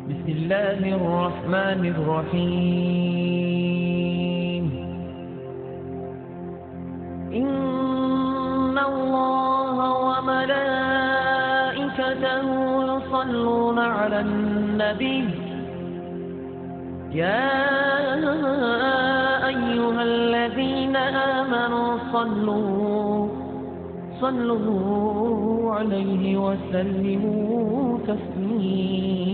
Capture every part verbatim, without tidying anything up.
بسم الله الرحمن الرحيم. إن الله وملائكته يصلون على النبي، يا أيها الذين آمنوا صلوا، صلوا عليه وسلموا تسليما.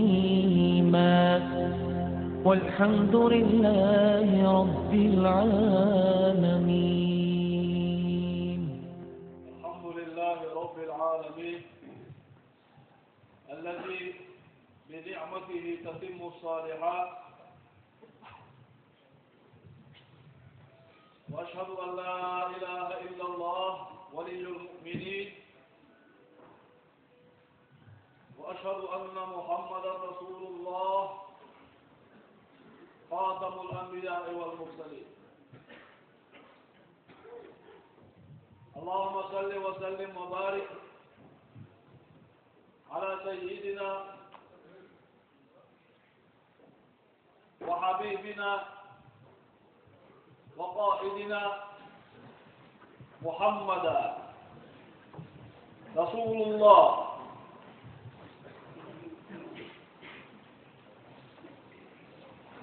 والحمد لله رب العالمين. الحمد لله رب العالمين، الذي بنعمته تتم الصالحات. وأشهد أن لا إله إلا الله ولي المؤمنين، وأشهد أن محمدا رسول الله خاتم الأنبياء والمرسلين. اللهم صل وسلم وبارك على سيدنا وحبيبنا وقائدنا محمدا رسول الله،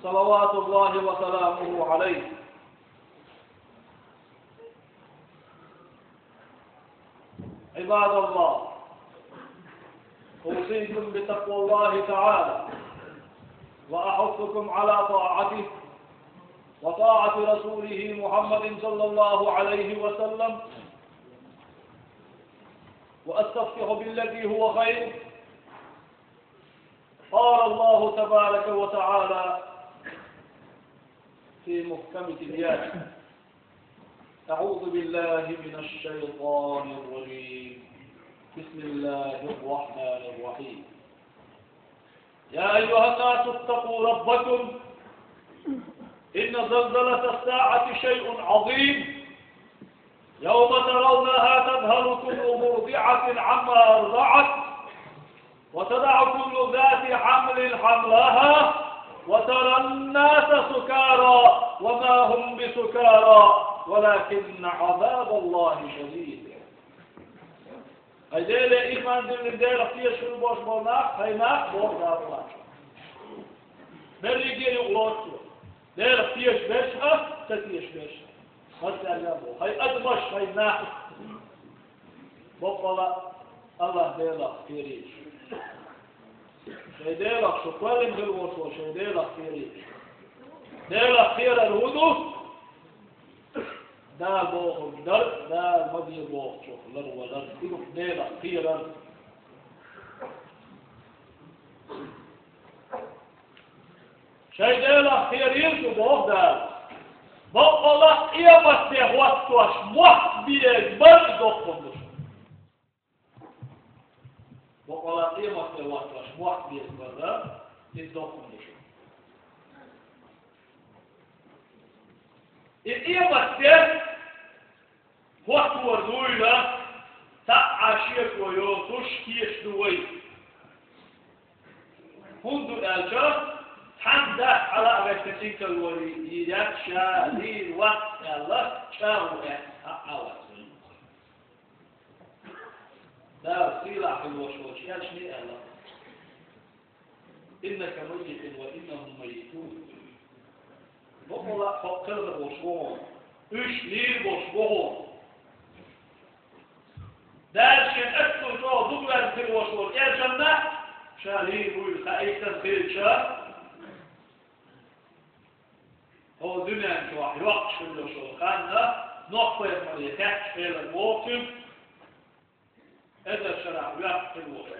صلوات الله وسلامه عليه. عباد الله، أوصيكم بتقوى الله تعالى، وأحثكم على طاعته وطاعة رسوله محمد صلى الله عليه وسلم، وأستفتح بالذي هو خير. قال الله تبارك وتعالى في محكم تنزيله: أعوذ بالله من الشيطان الرجيم. بسم الله الرحمن الرحيم. يا أيها الناس اتقوا ربكم، إن زلزلة الساعة شيء عظيم، يوم ترونها تذهل كل مرضعة عما أرضعت، وتضع كل ذات حمل حملها، وترى الناس سكارى، وما هم بسكارى، ولكن عذاب الله شديد. Хьай Деле иман диллина, Делах тешаш хила болаш бола нах, хьай нах, боху Дала. Берриге а юкъа лоцу. Делах тешаш берш а, ца тешаш берш а. Хьай Деле боху. Хьай адамаш, хьай нах. Боккъала АллахӀ Делах кхерийша. Шайн Делах шу кхоьллина хила волуш волу шайн Делах кхерийша. Делах кхерар хӀун ду? Дала бохург дар, Дала ма де бохучух ларвалар, иза Делах кхерар. Шайн Делах кхерийла шу, боху Дала. Баккъалла къематде хӀоттош мохк беза бара доккхун ду шу. Баккъалла къематде хӀоттош мохк беза бара, иза доккхун ду шу. И къематде хӀоттор дуйла, цхьа а шеко йоцуш, тешаш ду вай. ХӀунда аьлча, цхьана дас хьала а гӀертина инкарло йийр яц, ша лийр вац аьлла, чӀагӀо эцна цхьа а вац вайн. Дала сийлахь хила волуш волчу элчане аьлла: «Иннака маййитун ва иннахум маййитун». Баккъалла а хӀокху кхелхина волуш ву хьуна. Уьш лийр болуш бу хьуна. Дала шен оццул чӀогӀа дукха ваьзна хир волуш волу элчанна ша лийр вуйла хаийтина хилча, хӀокху дуьнен чохь йоккхуш хир йолуш йолу хан Нохь-пайхамаре хаьттича, элира боху цуьнга, эзар шарахь воьхна хир волуш.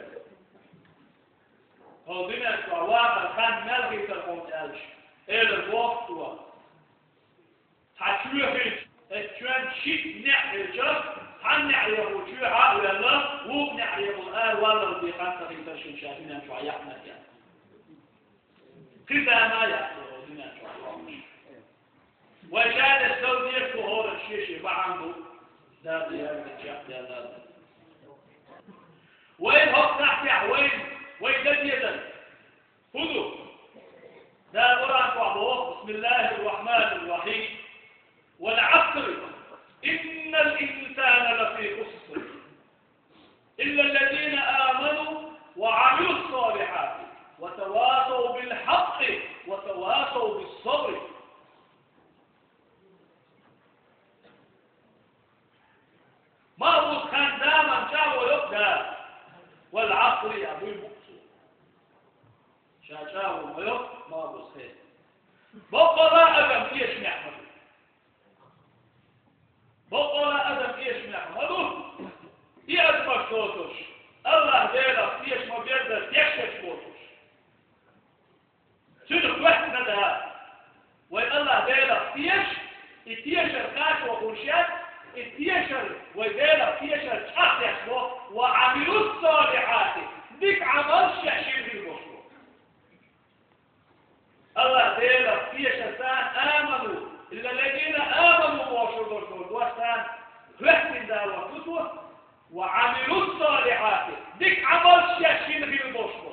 ХӀокху дуьнен чохь вахар хан мел хийтира хьуна аьлча, элира боху цо: «Цхьа чоь хилча, оцу чоьнна шиъ неӀ хилча, цхьана неӀарехула чоьхьа а ваьлла, вукху неӀарехула араваллалц бен хан ца хийтира шуна ша дуьнен чохь яхнарг», – аьлла. Кхин зама а яц хӀокху дуьнен чохь йоккхуш. Вай ша дерг дала дезаш ду, хӀоранна шен-шен бахьана ду, Дала яздина чекхдаьлла. Вай хӀокху сахьтехь вай, вай дан дезарг хӀун ду? بسم الله الرحمن الرحيم. والعصر إن الإنسان لفي خسر إلا الذين آمنوا وعملوا الصالحات وتواصوا بالحق وتواصوا بالصبر. Махьбус хан заман чӀагӀо йо Дала. والعصر, а буй буксу. Ша чӀагӀо ма йо махьбус хан. Боккъала адам тешамехь ма ду. Боккъала адам тешамехь ма ду. И адамаш доцуш, АллахӀ Делах теша ма беззара тешаш боцуш. Цуьнах хоьттина Дала. Вай АллахӀ Делах теша, и тешар кхачо хуьлуш яц, и тешар, вай Делах тешар чӀагӀдеш бо, وعملوا الصالحات, дика Ӏамалш шаьш шена хила болуш бо. АллахӀ Делах тешарца آمنوا, إلا الذين آمنوا бохуш долуш долу дош царна хоьттина Дала вац цо, وعملوا الصالحات, дика Ӏамалш шаьш шена хила болуш бо.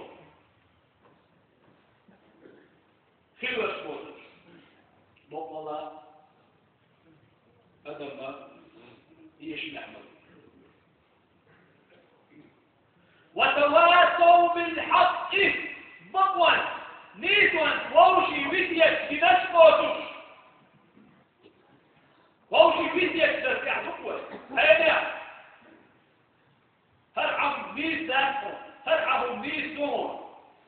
Хиларш боцуш. Боккъала адам ма тешамехь ма ду. وتواصوا بالحق, бакъонца, нийсонца вовшийн весеташ динарш боцуш. Вовшийн весеташ дар тӀехь ду вай. Хьенех. ХӀара Ӏа хӀума нийса дац хьуна, хӀара Ӏа хӀума нийса ду хьуна.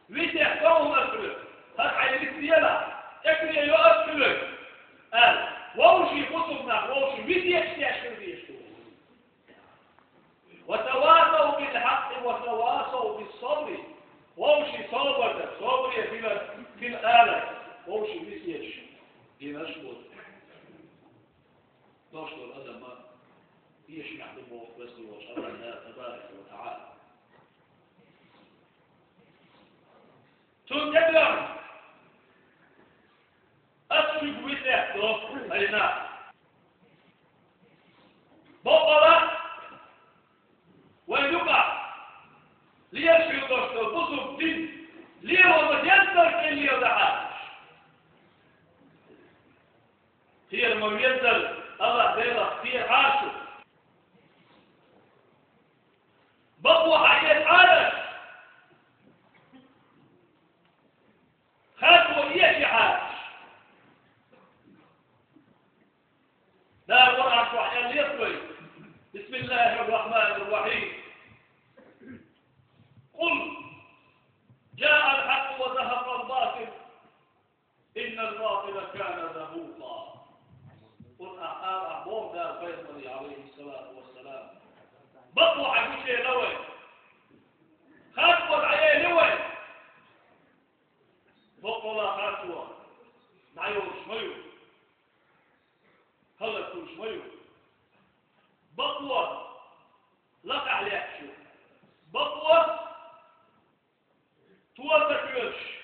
Весет до хьуна ас хьоьга, хӀара Ӏа йист елахь, тӀекхаре йо ас хьоьга, аьлла, вовшийн бусулба нах, вовшийн весеташ деш хила дезаш ду. وتواصوا بالحق وتواصوا بالصبر. Вовшийн собар дар, собаре хила, хила алар, вовшийн весеташ динарш боцуш. Дош долу адам ма тешамехь ду боху веза волчу АллахӀ Дала, табарака ва таӀала. Цуьнан тӀедоьгӀна ас шуьга весет до, хьайна. Боккъала вайн юкъахь лелаш хила долуш долу бусулба дин лело ма-деззара тӀе леладахьара. Кхера ма-веззара, АллахӀ Делах кхерахьара шу. Бакъо хьаэцахьара аш. Хатто эшахьара аш. Дала Къуръан чохь аьлла леца вай: بسم الله الرحمن الرحيم. قل جاء الحق وزهق الباطل إن الباطل كان زهوقا. Къуръан чохь ала боху Дала пайхамаре, Ӏалайхиссалату вассалам: бакъо хьан гучуйла вай, хатто дӀаэли вай. Бакъо а, хатто а дӀайолуш ма ю, хӀаллаквуьлуш ма ю. Бакъо лакхахь лаьтташ ю. Бакъо тоба ца тоьшуш,